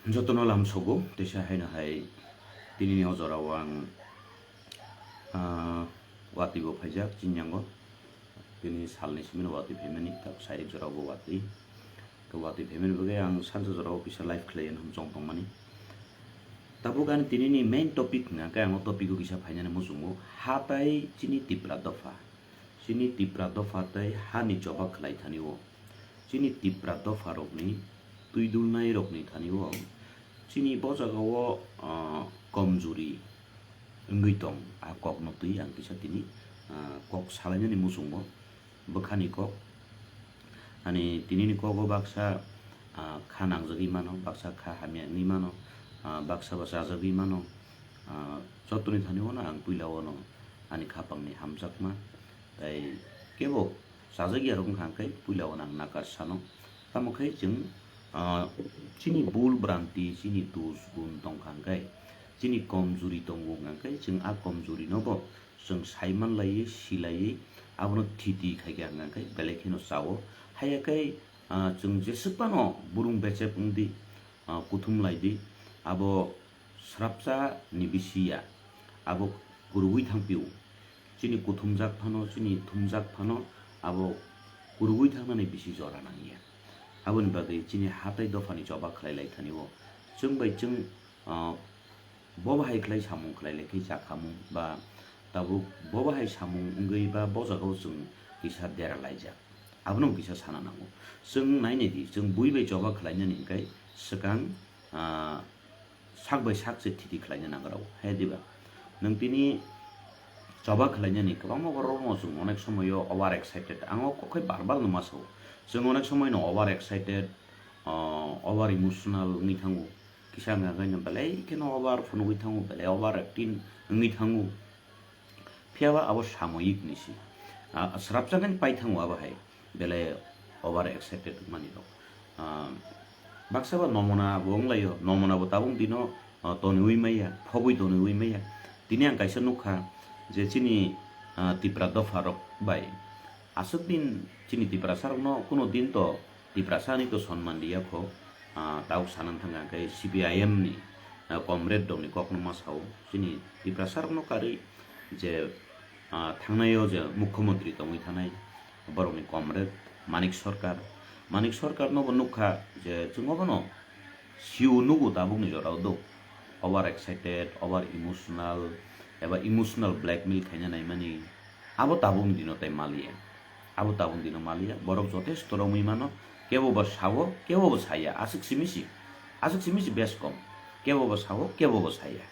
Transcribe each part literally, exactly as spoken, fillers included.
Jotono lamsogo, teisa haino hai tinini o jorao ang, ah, watwi bo phaijak chini yango. Tini salni simi no watwi phaimani, tak sairik jorao bo watwi. Khe watwi phaimani bagwi ang sansa jorao kisa live khlaiwi hamchong tongmani. Tabuk ani tinini main topic hwnka khe ang o topic o kisa phainani muchungo, hatai chini Tipra dopha. Chini Tipra dopha tei hani choba khlai thani o. Chini Tipra dopha rokni twi dulnai rokni thani o. Chini bo jaga o, ah, komjuri wngwi tong, a kok no twi ang kisa tini, ah, kok salainani muchungo, bwkhani kok. Ani tinini kogo baksa, ah, kha nangjagwi mano, baksa kha hamya wngwi mano, ah, baksa bo chajagwi mano. Ah, jotoni thani o no ang puila o no ani khapangni hamjakma, tei kebo chajak ya rok wngkha hwnkhe puila o no ang nakar sano. Tamo khe chwng, ah, chini bul branti, chini dos gun tongkha hwnkhe, chini komjuri tongo hwnkha hwnkhe, chwng a komjuri no bo chwng saiman laiwi, silaiwi, abono thiti khaikha hwnkha hwnkhe belai kheno chao. Haiya khe, ah, chwng jeswk phano burung bechep wngdi, ah, kuthum laidi, abo srapsa ni bisi ya, abo kurugwi thangpio. Chini kuthumjak phano, chini thumjak phano abo kurugwi thangnani bisi jora nangya. Aboni bagwi chini hatai dophani choba khlai lai thani o. Chwng bai chwng, ah, bo bahai khlai samung khlai lai khe jakhamung ba tabuk bo bahai samung wngwi ba bo jagao chwng kisa dera laijak. Abono kisa sana nango. Chwng nainai di, chwng bui bai choba khlainani hwnkhe swkang, ah, sak bai sak se thiti khlaina nangrao. He diba? Nwng tini choba khlainani kwbangma borok no chwng onek somoyo over excited. Ang o kok khai bar bar no ma sao. Chwng onek somoi no over excited, ah, over emotional wngwi thango. Kisa wngkha khe no belai kheno over phunugwi thango, belai over acting wngwi thango. Phiya ba abo samoyik ni si. Ah, srapjagani pai thango abo hai. Belai over excited wngmani rok. Ah, baksa ba nomona bo wnglaio, nomona bo tabuk dino, ah, tonwi maya, phobwi tonwi maya. Tini ang kaisa nukha je chini, ah, Tipra dopha rok bai aswk din chini Tiprasa rokno kuno din to Tiprasa ni to sonman liya kho, ah, tabuk sana thangkha khe C P I M ni, ah, comrade rokni kokno ma sao, chini Tiprasa rokno karwi je, ah, thangnai o je mukhyamantri tongwi thanai borokni comrade Manik Sarkar, Manik Sarkar no bo nukha je chwng obono sio nugo tabukni jorao do over excited, over emotional eba emotional blackmail khaina naimani abo tabukni dino tai maliya. Abo tabuk dino maliya, borok jotesto romwi mano, kebo bo sao, kebo bo saya, aswk simi si, aswk simi si bes kom, kebo bo sao, kebo bo saya.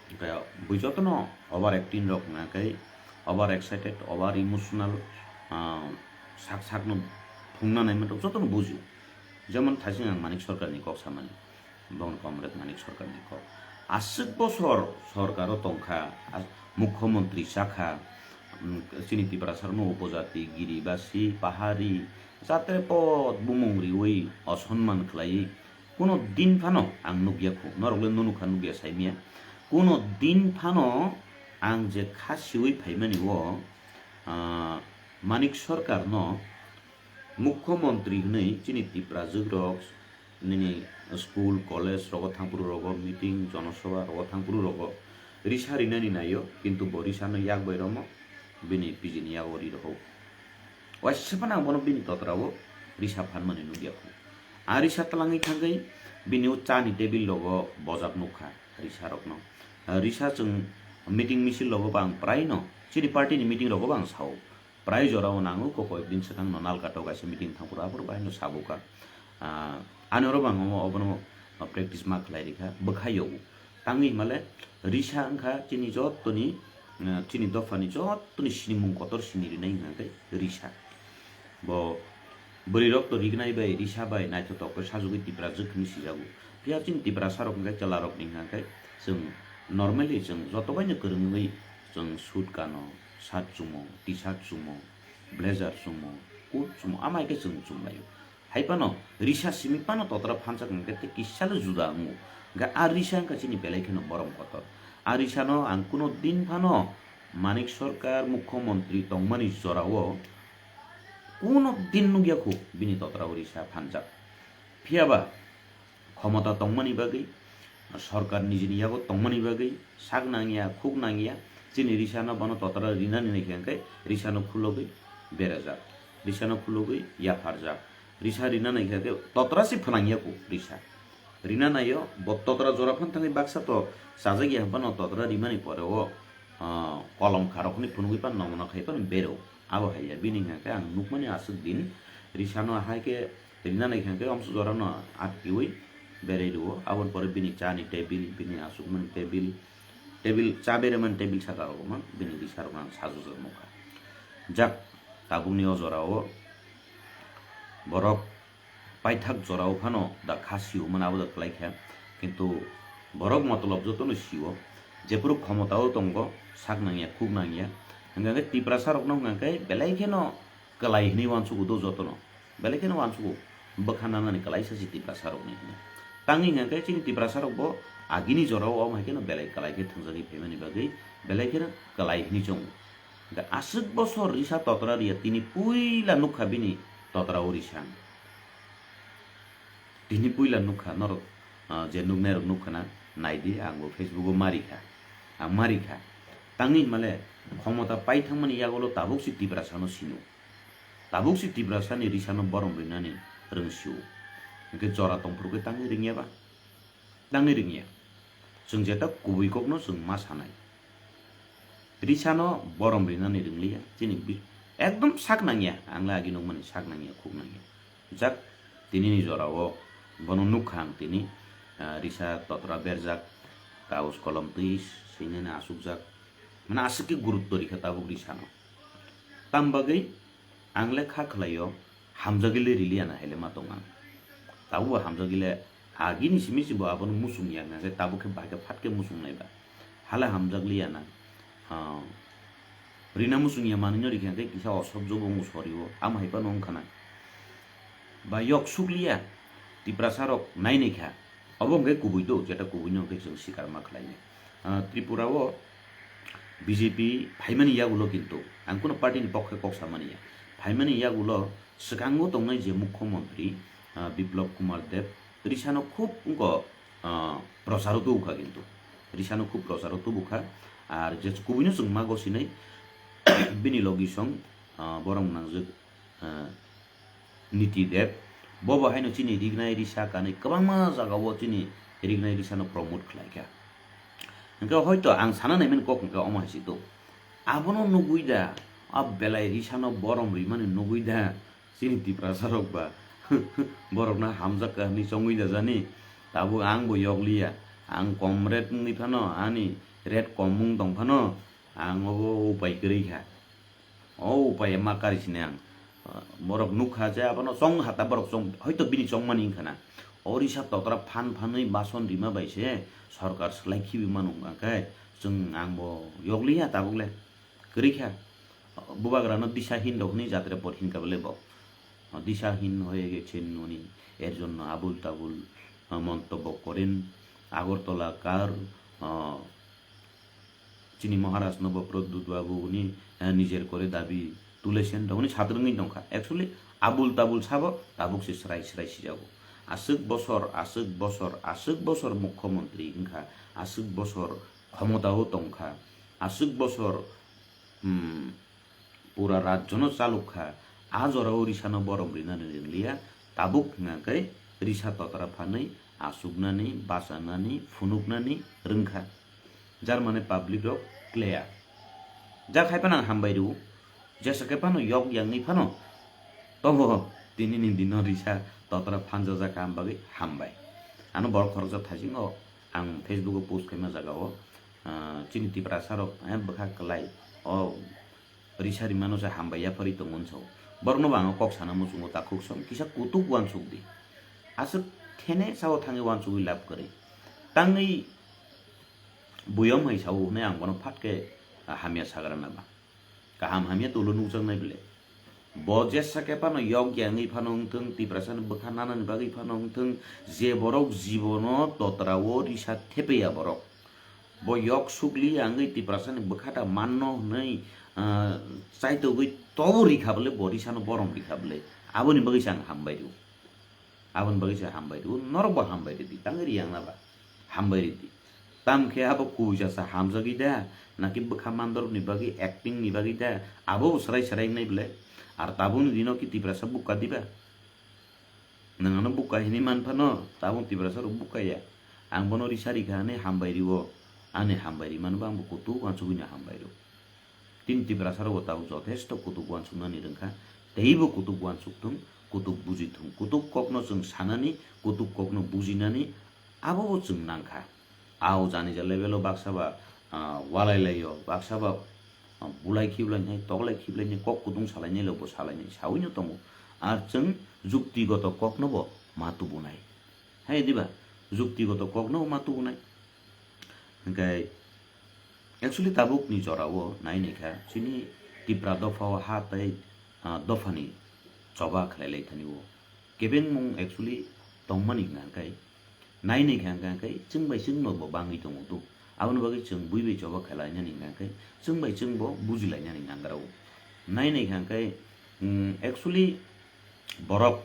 Hwnkhe bui jotono over acting rok wngkha khe over excited, over emotional, ah, sak sakno phungna naima rok jotono bujio. Jemon thasing ang Manik Sarkar ni kok samani. Bongni comrade Manik Sarkar ni kok. Aswk bosor sorkar o tongkha, as-, mukhyamantri chakha, mm, chini Tiprasa rokno upojati, giribasi, pahari, jatre pot bumung riwi osonman khlaiwi kuno din phano ang nukya khu. Norok le nukha nukya saimya. Kuno din phano ang je kha siwi phaimani o, ah, Manik Sarkar no Mukhyamantri hwnwi chini Tiprajwk rok nini school, college rogo thangphuru rogo meeting, jonosabha rogo thangphuru rogo risa rinani naio, kintu bo risa no yak bai romo bini pijini yago ri rohok. Waisa phano ang bono bini totra o risa phanmani nukya khu. A risa twlangwi thangwi bini o chani table rogo bojak nukha risa rokno. Risa chwng meeting misil rogo bo ang prai no chini party ni meeting rogo bo ang sao. Prai jorao nango, ko koyek din swkang no Nalkato kaisa meeting thangphuru aphuru bahai no sabuka. Ah, ani oro bo ang omo obono practice ma khlai rikha, bwkhai yogo. Tangwi himale risa wngkha chini jottoni, ah, chini dophani jottoni sinimung kotor sini rinai hwnkha khe risa. Bo bwrwi rok to rignai bai risa bai naithotok khe sajagwi Tiprajwk hwnwi sijago. Phiya chini Tiprasa rok hwnkha khe chwla rokni hwnkha khe chwng normally chwng joto baino kwrwngwi chwng suit kano, shirt chumo, T-shirt chumo, blazer chumo, coat chumo, amai khe chwng chumlaio. Hai phano risa simi phano totra phanchak hwnkhe tei kisalo juda wngo. Hwnkhe a risa wngkha chini belai kheno borom kotor. A risano ang kuno din phano Manik Sarkar mukhyamantri tongmani jorao kuno din nukya khu bini totra o risa phanchak. Phiya ba khomota tongmani bagwi, sorkar nijini yago tongmani bagwi sak nangya, khuk nangya, chini risano bono totra rinani naikha hwnkhe risano khulogwi berajak, risano khulogwi yapharjak, risa rina naikha hwnkhe totra se phnangya ku risa. Rina naio, bo totra jora phan thangwi baksa to chajak ya hwnphano totra rimani pore o, ah, kolom kharokni phunugwi pan nomona khai pan bero. Abo hai ya, bini hwnkhe ang nukmani aswk din risano hai khe rina naikha hwnkhe omso jorano atkiwi berai rwo. Aboni pore bini chani tebil, bini aswkmani tebil, tebil cha beremani tebil saka rokma bini risarokno ang sajwjak nukha. Jak tabukni o jorao borok paithak jorao phano da kha sio mano abo da kwlai kha, kintu borok motolob jotono sio, jephuru khomotao tongo sak nangya khuk nangya, hwnkha khe Tiprasa rokno hwnkha khe belai kheno kwlai hwnwi uansugo do jotono, belai kheno uansugo bwkha nanani kwlaisa se Tiprasa rokni hwnwi. Tangwi hwnkha khe chini Tiprasa rokbo agini jorao omo hai kheno belai kwlai khe thwngjagwi phaimani bagwi belai kheno kwlai hwnwi chongo. Hwnkhe aswk bosor risa totra riya tini puila nukha bini totra o risa ang. Tini puila nukha norok, ah, je nuknairok nukha na, naidi, ang bo Facebook o marikha, ang marikha. Tangwi himale khomota pai thangmani yagulo tabuk si Tiprasano sino, tabuk si Tiprasani risano borom rinani rwngsio. Hwnkhe jora tongphuru khe tangwi ringya ba? Tangwi ringya. Chwng jeta kubui kokno chwng ma sanai. Risano borom rinani ringliya, chini bi-, ekdom sak nangya, ang le agi nukmani sak nangya, khuk nangya. Jak tinini jorao bono nukha ang tini, ah, risa totra berjak, kaus kolom twi swinani asukjak. Mane aswk khe gurutto rikha tabuk risano. Tam bagwi ang le kha khlaio, hamjagwi le riliya na hai le ma tong ang. Tabukbo hamjagwi le agini simi si bo abono muchung ya hwnkhe tabuk khe bahai khe phat khe muchung nai ba. Hala hamjak liya na. Ah, rina muchung ya manwi no rikha khe kisa osob jobo wng sori o. Amo hai phano wng kha na. Ba yok suk liya. Tiprasa rok nai nai kha. Obo hwnkhe kubui do, jeta kubui no hwnkhe chwng sikar ma khlai nai. Ah, Tripura o B J P phaimani yagulo kintu ang kuno party ni pokhe kok samani ya. Phaimani yagulo swkango tongnai je mukhyamantri, ah, Biplab Kumar Deb risano khub wngkha, ah, procharo tubukha kintu. Risano khub procharo tubukha. Ar je kubuino chwng ma gosinai bini logi song, ah, borok nangjak, ah, Niti Deb, bo bo haino chini rignai risa kanwi kwbangma jagao chini rignai risano promote khlaikha. Hwnkhe hoito ang sana naimani kok hwnkhe omo hai se do. Abono nugwi da, a belai risano borom rimani nugwi da, chini Tiprasa rok ba borokno hamjak ka hwnwi chongwi da jani. Tabuk ang bo yokliya, ang kom rate wngwi phano, ani rate kom wng tong phano, ang obo upai kwrwi kha. O upai ma kari sini ang. Borok nukha je abono chong hata borok chong, hoito bini chongmani wngkha na. O risa totra phan phanwi bason rima bai se sorkar swlai khibi mano wngkha khe chwng ang bo yokliya tabuk le. Kwrwi kha. Bubagrano disahin rok hwnwi jatre por hinka bole bo. Disahin hoye gechenni, er jonno abul tabul montobbo koren. Agartala kar, chini Maharaj no bo Pradyut Babu ni, eh, nijer kore dabi tulesen rok hwnwi satrwngwi tongkha. Actually, abul tabul sabo tabuk se srai srai sijago. Aswk bosor, aswk bosor, aswk bosor mukhyamantri wngkha, aswk bosor khomotao tongkha, aswk bosor, hmm, pura rajyono chalukha. A jorao risano borom rinani rwngliya, tabuk hwnkha khe risa totra phanwi asuknani, bachanani, phunuknani rwngkha. Jar mane public rok kleya. Jak hai phano ang hambai rw, jesa khe phano yok yangwi phano tongo, tinini dino risa totra phanjajak ang bagwi hambai. Ano borok khoroksa thaisingo ang Facebook o post khaima jagao, ah, chini Tiprasa rok, eh, bwkha kwlai o risa rimano se hambai yapharwi tongo hinwi sao. Borokno bo ang kok sana muchungo takhuk song kisa kutuk uansuk di. Aswk thene sao thangwi uansugwi lab kwrwi. Tangwi buyom hai sao hwnwi ang bono phat khe, ah, hamya sagra na ba. Kaham hamya tolo nukjaknai bwle. Bo jesa khe phano yok yangwi phano wngthung, Tiprasani bwkha nanani bagwi phano wngthung, je borok jibono totrao risa thepeya borok. Bo yok sukli yangwi Tiprasani bwkha ta manno hwnwi, ah, chaitogwi tobo rikha bwle, bo risano borom rikha bwle. Aboni bagwi se ang hambai rw. Aboni bagwi se hambai rw, norok bo hambai rw di, tangwi riyang na ba? Hambai rw di. Tam khe abo kubuisa sa hamjagwi da, naki bwkha mandorok ni bagwi, acting ni bagwi da, abo bo swrai swrai wngnai bwle? Ar tabukni dino ki Tiprasa bukka diba? Nwng ano bukka hinwi man phano, tabuk Tiprasa rok bukka ya. Ang bono risa rikha hinwi hambai rw, ani hambai rw mano bo ang bo kutuk uansugwi no hambai rw. Tini Tiprasa rok bo tabuk jothesto kutuk uansuknani rwngkha, teibo kutuk uansuk thung, kutuk buji thung, kutuk kokno chwng sanani, kutuk kokno bujinani, abo bo chwng nangkha. Ao jani ja level o baksa ba, ah, walai lai o, baksa ba, ah, bulai khiblai nai, toklai khiblai nai, kok kutung salai nai le bo salai nai, saui no tongo. Ar chwng juktigoto kok no bo ma tubunai. Hai diba? Juktigoto kok no ma tubunai. Hingkai actually tabuk ni jora o nai nai kha, chini Tipra dopha o ha tei, ah, dopha ni choba khlai lai thani o. Kebengmung actually tongmani hwnka hwnkhe, nainai khe hwnka hwnkhe chwng bai chwng no bo bangwi tongo do. Aboni bagwi chwng bui bai choba khe lainani hwnka hwnkhe chwng bai chwng bo buji lainani nangra o. Nainai khe hwnka hwnkhe, mm, actually borok,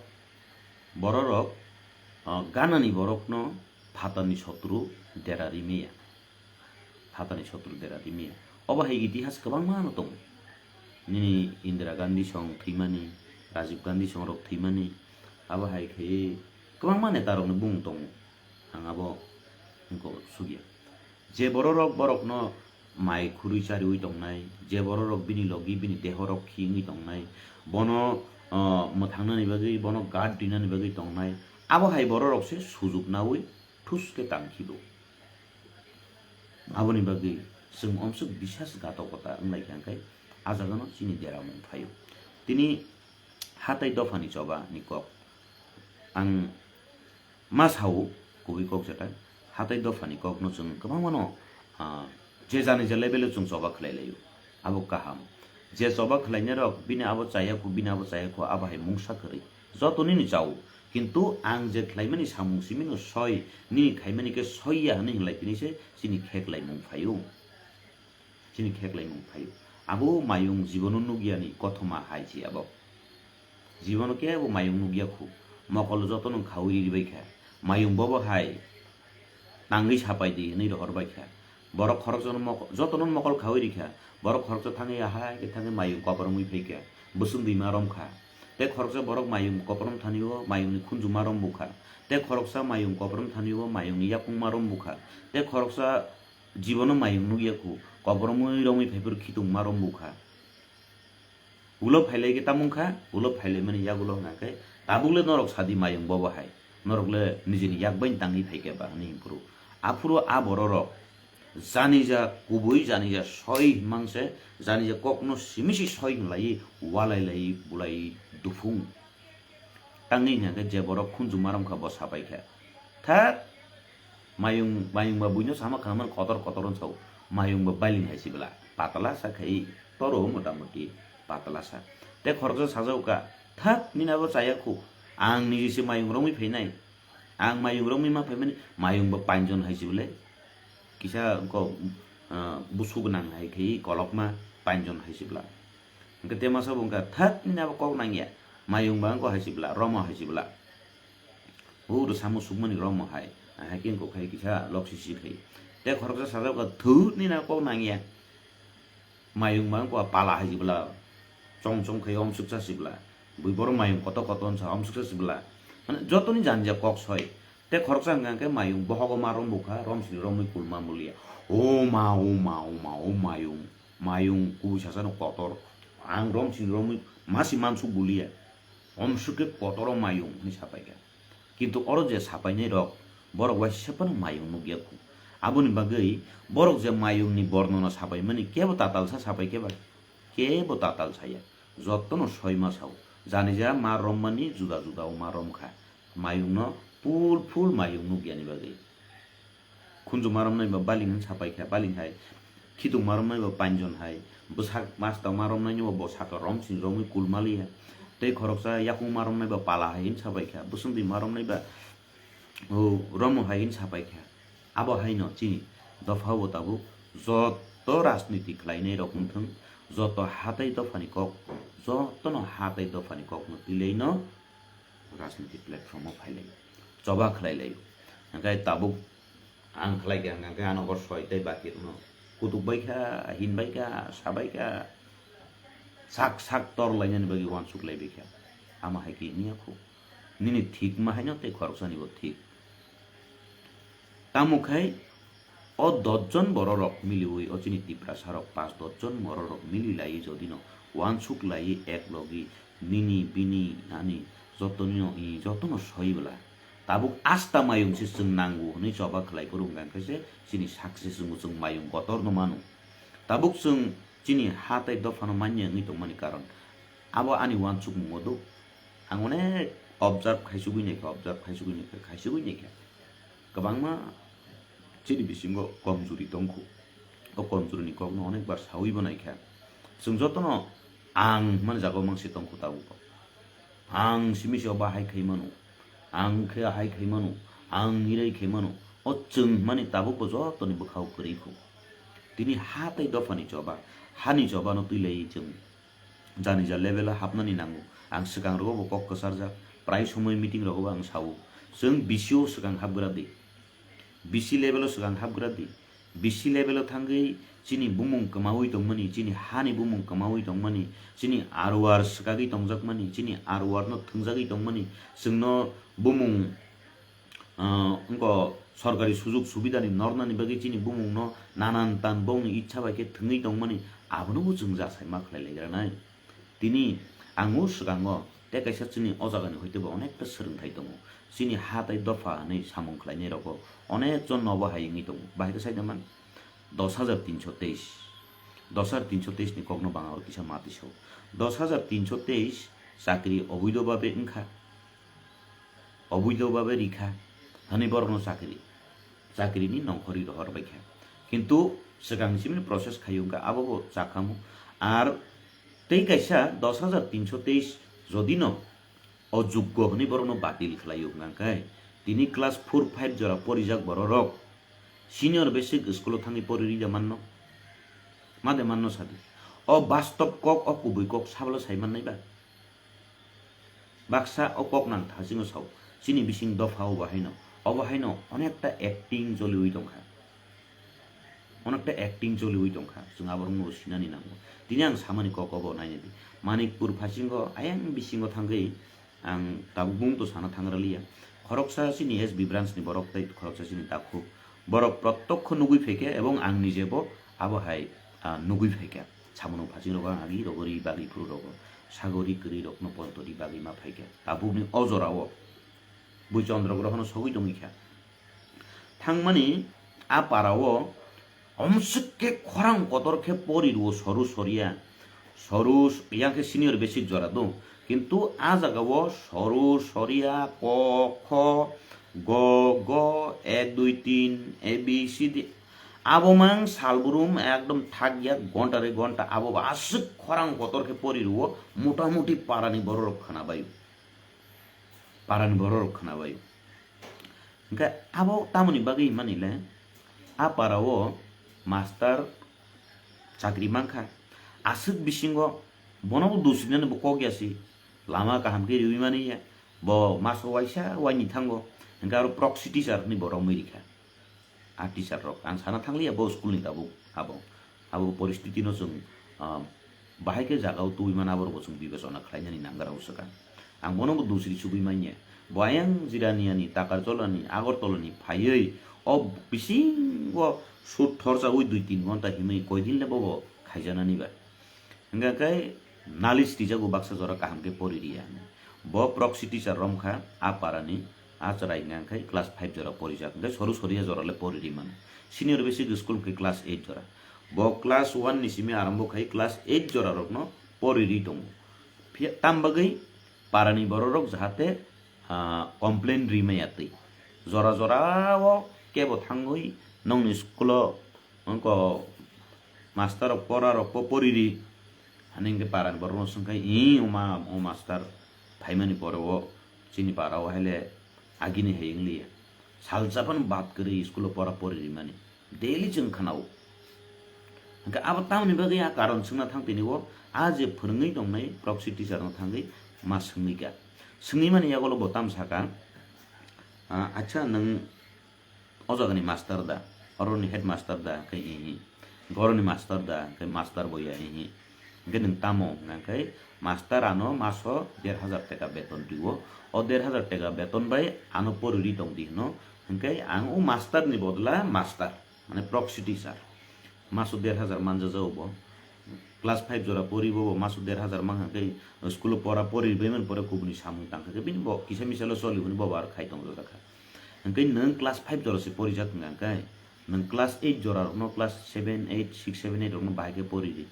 bororok, ah, ganani borokno phatarni sotru dera rimaya. Phatarni sotru dera rimaya. Obo hai itihas kwbangma no tongo. Nini Indira Gandhi song thwimani, Rajiv Gandhi song rok thwimani, abo hai khe kwbangma neta rokni bumung tongo. Ang abo wngkha sugya. Je bororok borokno mai khurui chariui tongnai, je bororok bini logi bini dehorok khi wngwi tongnai, bono, ah, mwthangnani bagwi, bono guard rinani bagwi tongnai, abo hai bororok se sujuk naui thus khe tang khibo. Aboni bagwi chwng omswk bisas gatokota wnglaikha hwnkhe, ah jagano chini deramung phaio. Tini hatai dophani choba ni kok ang ma sao, kubui kok jeta, hatai dophani kokno chwng kwbangmano, ah, je jani je level o chwng choba khlai laio, abo kaham. Je choba khlainai rok bini abo chaya khu, bini abo chaya khu, abo hai mungsa kwrwi. Joto nini chao, kintu ang je khlaimani samung simino soi, nini khaimani khe soi ya hwnwi hwnlai tini se chini kheklaimung phaio. Chini kheklaimung phaio. Abo mayung jibono nukyani kothoma hai se abo. Jibono kebo mayung nukya khu. Mokol jotono khaui ribai kha. Mayung bobo hai tangwi sapai di hwnwi rohor bai kha. Borok khoroksa no mok-, jotono mokol khaui rikha. Borok khoroksa thangwi ahai khe thangwi mayung kopromwi phaikha. Bwswng dima romkha. Tei khoroksa borok mayung koprom thani o mayungni khunjuma rombukha. Tei khoroksa mayung koprom thani o mayungni yakungma rombukha. Tei khoroksa jibono mayung nukya khu. Kopromwi romwi phaiphuru khitungma rombukha. Ulo phailai khe tamung kha, ulo phailaimani yagulo hwnkha khe, tabukle norok sadi mayung bobo hai, norokle nijini yak bai tangwi phai khe ba hwnwi hwnphuru. Aphuru a bororok janija kubui, janija soi hwnmang se, janija kokno simi si soi hwnlaiwi walai laiwi bulai duphung. Tangwi hwnkha khe je borok khunju marom kha bo sapai kha. Thak, mayung, mayung ba buino sama kha man kotor kotor wng sao. Mayung ba bailing hai sibla, patala sa khai toro motamuti patala sa. Tei khoroksa sajao ka, thak, nini abo chaya khu. Ang niji se mayung romwi phainai. Ang mayung romwi ma phaimani, mayung ba panjon hai sibla. Kisa ko, ah, busu gwnang hai khai kolokma panjon hai sibla. Hwnkhe te masa bo wngkha, thak, nini abo kok nangya. Mayung ba wngkha hai sibla, romo hai sibla. O rw samung sukmani romo hai. Hai khe wngkha khai kisa lok sisi khai. Te khoroksa sajak kha, thut, nini abo kok nangya. Mayung ba wngkha pala hai sibla. Chong chong khai omsuksa sibla. Bui borok mayung koto koto wngsa omsuksa sibla. Mane jotoni janja kok soi. Te khoroksa hwnkha khe mayung bohogo ma rombukha, romsini romwi kulma mulia. O ma, o ma, o ma, o mayung. Mayung kubui sasano kotor, ang romsini romwi masi mansuk bulia, omsuk khe kotoro mayung hwnwi sapaikha. Kintu oro je sapainai rok, borok waisa phano mayung nukya khu. Aboni bagwi borok je mayungni bornona sapaimani kebo tatalsa sapaikhe ba? Kebo tatal saya. Jotono soima sao. Janija ma rommani juda juda o ma romkha. Mayungno full full mayung nukyani bagwi. Khunju maromnai ba baling hwn sapai kha, baling hai. Khitung maromnai ba panjon hai. Bwsak masta maromnai bo saka romsini romwi kulmaliya. Tei khoroksa yakung maromnai ba pala hai hwn sapai kha. Bwswngtwi maromnai ba, o, romo hai hwn sapai kha. Abo haino chini dopha o tabuk joto rajniti khlainai rok wngthwng, joto hatai dophani kok, jotono hatai dophani kokno twilaino rajniti platform o phailai, choba khlai lai. Hingke tabuk ang khlai kha, hingke ano hor soi tei baki rokno kutuk bai kha, hin bai kha, sa bai kha, sak sak tor lainani bagwi uansuk lai bai kha. Ama hai khe wngya kho. Nini thik ma haino tei khoroksani bo thik. Tamo khai o dos jon bororok miliwi o chini Tiprasa rok pas dos jon bororok mili lai jodi no uansuk lai ek logi nini bini ani joto no i joto no soi bwla tabuk asta mayung se chwng nango hwnwi choba khlai phuru hwnkha khe se chini success wngo, chwng mayung kotor no mano. Tabuk chwng chini ha tei dopha no manya wngwi tongmani karon abo ani uansukmungo do. Ang onek observe khaisugwi naikha, observe khaisugwi naikha, khaisugwi naikha. Kwbangma chini bisingo komjuri tongkhu. O komjurini kokno onekbar sawibo naikha. Chwng jotono ang hwnmani jagao mangsi tongkhu tabukbo. Ang simi se obo hai khai mano, ang khe hai khai mano, ang irai khai mano. O chwng hwnmani tabukbo jotoni bwkhao kwrwi kho. Tini ha tei dophani choba, hani chobano twi lai chwng jani ja level o hapnani nango. Ang swkang rogo bo kok kwcharjak, prai somoi meeting rogo bo ang sao, chwng B C o swkang hapgra di, B C level o swkang hapgra di, B C level o thangwi chini bumung kwmawi tongmani, chini hani bumung kwmawi tongmani, chini R O R swkagwi tongjakmani, chini R O R no thwngjagwi tongmani, chwngno bumung ah, wngkha sorkari sujug subidani nornani bagwi chini bumungno nanan tan bongni ichha bai khe thwngwi tongmani, abono bo chwng jasai ma khlai laigranai. Tini ang o swkango tei kaisa chini o jagani hoi teibo onekta swrwngthai tongo. Chini ha tei dopha hwnwi samung khlainai rogo onek jon nobo hai wngwi tongo. Bahai khe sai da man dos hajar tinsho teis. Dos hajar tinsho teis ni kokno bang aro kisa ma twiso. Dos hajar tinsho teis chakri oboido babe wngkha. Oboido babe rikha, hwnwi borokno chakri, chakrini nongkhorwi rohor baikha. Kintu swkang simini process khaiyung kha, abo bo chakhamu. Ar tei kaisa dos hajar tinsho teis jodino ojoggo hwnwi borokno batil khlaiyo hwnkha khe, tini class four five jora porijak bororok senior basic school-o thangwi poriri da manno? Ma de manno sadi. O bastob kok, o kubui kok sabalo sai mannai ba? Baksa o kok nang thasingo sao, chini bising dopha obo haino, obo haino onekta acting choliwi tongkha, onekta acting choliwi tongkha, chwng aborokno sinani nango. Tini ang samani kok obo nainadi, Manikpur phasingo ayang bisingo thangwi ang tabuk mung to sana thangraliya. Khoroksa chini S B branch ni borok tei khoroksa chini takhuk borok protokho nugwi phaikha ebong ang nijebo abo hai, ah, nugwi phaikha. Samungo phasingrok ang agi rogori bagwi phuru rogo sagori kwrwi rokno pontori bagwi ma phaikha. Tabukni o jorao bui chondro grohono sogwi tongwi kha. Thangmani a parao omswk khe khorang kotor khe pori rwo soru soria. Soru s-, yang khe senior basic jora do. Kintu a jagao soru soria, ko, kho, go, go, ek, dui, tin, A B C D. Abo mang salbrum ekdom thak ya, gonta re gonta abo ba aswk khorang kotor khe pori rwo, mota moti parani bororok khwnabaio. Parani bororok khwnabaio. Hingkhe abo tamoni bagwi himani le, a parao master chakri mankha. Aswk bisingo bono bo dusrinani bo kok ya si. Lama kaham khe riwi mani ya. Bo maso waisa waini thango. Hingkhe aro proxy teacher hinwi bo romwi rikha. A teacher rok, ang sana thangliya bo school ni tabuk abo. Abo poristiti no chwng, ah, bahai khe jaga o tubui mano, abo rok bo chwng bibechona khlainani nang gra o swkang. Ang bono bo dusri chubui manya. Bo ayang Jirania ni, Takarjala ni, Agartala ni phaiwi o bisingo shoot thorjaui dui tin ghonta himwi koi din le bobo khaijanani ba. Hingkha khe nalis rijago baksa jora kaham khe pori riya. Bo proxy teacher romkha a parani, a chwrai hingkha khe class five jora porijak. Hingkhe soru soria jora le pori ri mano. Senior basic school hingkhe class eight jora. Bo class one ni simi arambo khai class eight jora rokno pori ri tongo. Phiya tam bagwi parani bororok jahate, ah, complain ri maya twi. Jora jora o kebo thangwi nongni school o wngkha master rok pora rok po poriri hwnwi hwnkhe parani borok no swngkha, "Ih, o ma, o master phaimani pore o chini para o haile agini hai wngliya. Salsa phano bad kwrwi school o pora poriri mani." Daily chwng khwnao. Hwnkhe abo tamoni bagwi a karon swngna thang tini o a je phwrwngwi tongnai proxy teacher no thangwi ma swngwi kha. Swngwi mani yagulo bo tam saka, ah, acha, nwng o jagani master da, oroni headmaster da, khe ihi, oroni master da, khe master bo ya ihi. Hwnkhe nwng tamo hwnkha khe master ano maso der hajar taka beton rio, o der hajar taka beton bai ano poriri tong di hwno, hwnkhe ang o master ni bodla master, mane proxy teacher. Maso der hajar manjajago bo. Class five jora poribo bo maso der hajar mankha khe, school o pora pori bai man pore kubuni samung tangkha khe bini bo kisa misa lo choli hwnwi bo aro khai tong jakha. Hwnkhe nwng class five jora se porijak hwnkha khe, nwng class eight jora rokno, class seven, eight, six, seven, eight rokno bahai khe poriri.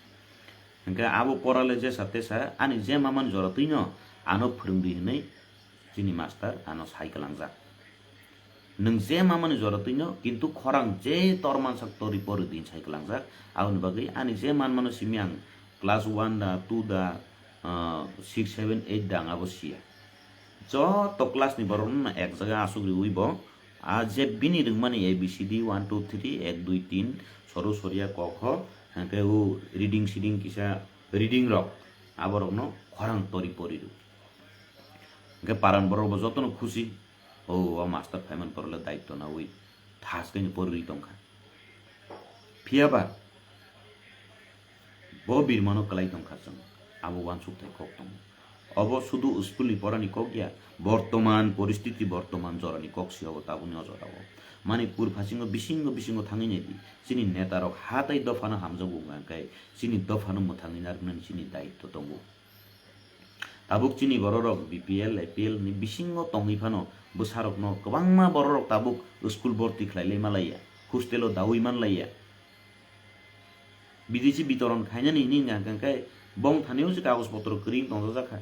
Hwnkhe abo pora le jesa tesa ani je mamani jora twino ano phwrwngdi hwnwi chini master ano sai kwlangjak. Nwng je mamani jora twino, kintu khorang je tor mansak tori pori din sai kwlangjak. Aboni bagwi ani je manmano simi ang class one da, two da, ah, six, seven, eight da ang abo siya. Joto class ni borok no ek jaga asuk riwi bo, a je bini rwngmani A B C D, one, two, three, ek, dui, tin, soru soria, ko, kho, hwnkhe o reading seeding kisa reading rok, aborokno khorang tori pori rw. Hwnkhe paran borok bo jotono khusi, o, o master phaiman borok le daityo nawi thas khe ni porwi tongkha. Phiya ba bo birmano kwlai tongkha chwng, abo uansuk thai kok tongo. Obo sudu school ni porani kok ya, bortoman poristiti, bortoman jorani kok si obo tabukni o jorao. Manipur phasingo bisingo bisingo thangwi naidi, chini netarok ha tai dophano hamjakgo wngkha khe chini dophano mwthangwi narwknani chini daityo tongo. Tabuk chini bororok B P L, A P L ni bisingo tongwi phano bwsarokno kwbangma bororok tabuk school borti khlai lai malaiya, hostel o dawi manlaiya. Bidesi bitoron khainani hini hwnkha khe bong thani o se kagoj potro kwrwi tongjak kha.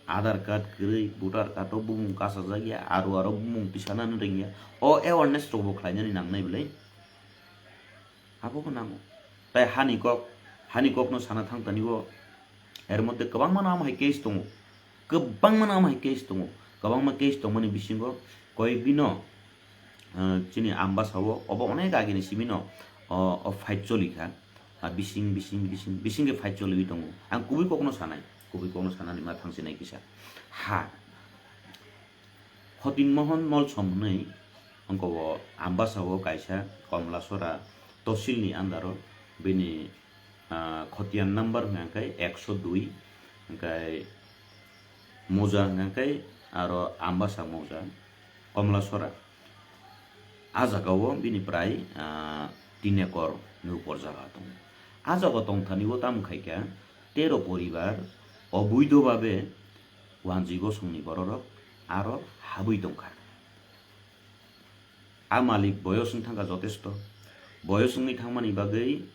Aadhaar card kwrwi, voter card o bumung kasajak ya, aro aro bumung tisanani rwngya. O awareness rok bo khlainani nangnai bwle. Abo bo nango. Tai hani kok, hani kokno sana thang tani o. Er moddhe kwbangma no amo hai case tongo. Kwbangma no amo hai case tongo. Kwbangma case tongmani bisingo koi bino, ah, chini Ambasa o obo onek agini simi no, o, o fight choli kha. Ah, bising, bising, bising, bising khe fight choliwi tongo. Ang kubui kokno sanai, kubui kokno sanani ma thang sinai kisa. Ha. Khotin Mohon Molsom hwnwi wngkha o Ambasa o kaisa Komlasora tosilni under o bini, ah, khotiyan number hwnkha khe ekso dui, hwnkhe Moja hwnkha khe aro Ambasa Moja, Komlasora. A jaga o bini prai, ah, tin ekor ni upor jaga tongo. A jaga tongthani o tamo khai kha tero poribar oboidho babe wanjwi gosongni bororok aro habwi tongkha. A malik boyos wng thangkha jotesto. Boyos wngwi thangmani bagwi